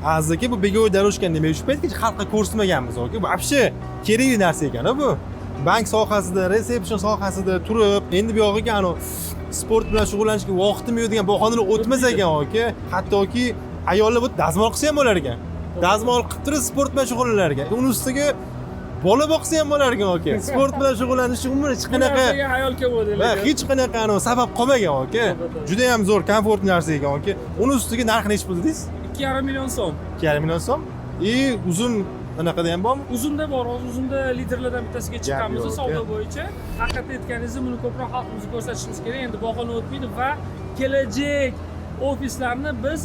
Aziz aka, bu беговой дорожка nima, shu paytgacha xalqqa ko'rsatmaganmiz, aka. Вообще kerakli narsa ekan bu. Bank sohasida, resepshion sohasida turib, endi bu yog'iga anavi sport bilan shug'ullanishga vaqtim yo'q degan bahonalar o'tmas ekan, aka. Hattoki ayollar bu dazmol qilsa ham bo'lar ekan. Dazmol qilib turib sport bilan shug'ullanar ekan. Uni ustiga bola boqsa ham bo'lar ekan, aka. Sport bilan shug'ullanish umuman hech qanaqa narsaga hayol kelmadi. Va hech qanaqa anavi sabab qolmagan, aka. Juda ham zo'r, komfort narsa ekan, aka. Uni ustiga narxi nechi pul dedingiz? 2,5 million so'm. 2,5 million so'm. И uzun anaqada ham bormi? Uzunda bor, hozir uzunda liderlardan bittasiga chiqqanmiz yo'q, savdo aka. bo'yicha. Haqiqatda aytganingizni, buni ko'proq xalqimizga ko'rsatishimiz kerak. Endi bahona o'tmaydi va kelajak ofislarni biz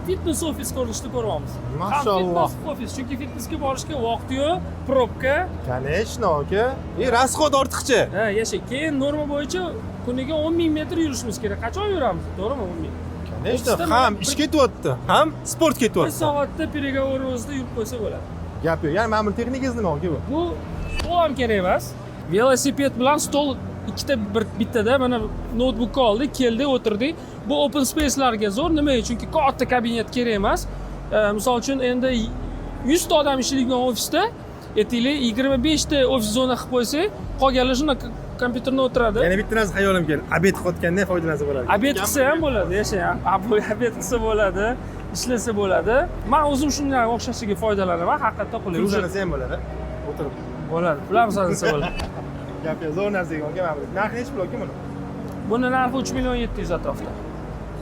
fitness ofis ko'rinishida ko'ryapmiz. Ham Mashalloh. fitness ofis, chunki fitnessga borishga vaqt yo'q, probka. Конечно, aka. И расход ortiqcha. Ha, yasha. Keyin norma bo'yicha kuniga 10 ming metr yurishimiz kerak. Qachon yuramiz, to'g'rimi, 10 ming? Конечно, Ofisda ham mana ish ketyapti, ham sport bir ketyapti. soatda переговор o'zida yurib qo'ysa bo'ladi. Gap yo'q. Ya'ni mana buni texnikangiz nima, aka, bu? Bu stol ham kerak emas, velosiped bilan stol ikkita bir bittada. Mana noutbukka oldik, keldik, o'tirdik. Bu open spacelarga zo'r. Nimaga? Chunki katta kabinet kerak emas. Misol uchun, endi 100 ta odam ishlaydigan ofisda, aytaylik, 25 ta ofis zona qilib qo'ysak, qolganlar shunaqa kompyuterda o'tiradi. Yana bitta narsa xayolim keldi. Обед qilayotganda ham foydalansa bo'ladi. Обед qilsa ham bo'ladi, yashang, обед qilsa bo'ladi, ishlasa bo'ladi. Man o'zim shunday o'xshashiga foydalanaman, haqiqatda qulay. Pul Уже sanasa ham bo'ladi. O'tirib. Bo'ladi, pul ham sanasa bo'ladi. Gap yo'q, zo'r narsa ekan, aka, mana bu. Narxi nechi pul, aka, buni? Buni narxi 3 million 700 atrofida.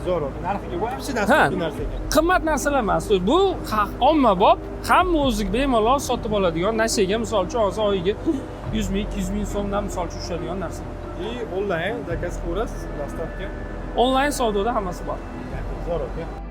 Zo'r, aka. Narxiga вообще Ha. narsa narsa ekan. Qimmat narsalar emas bu, ommabop, hamma o'zi bemalol sotib oladigan narsaga. Misol uchun, hozir oyiga 100 ming, 200 ming so'mdan, misol uchun, tushadigan narsa. И onlayn заказ qilaverasiz, доставка. Onlayn savdoda hammasi bor. Zo'r, aka.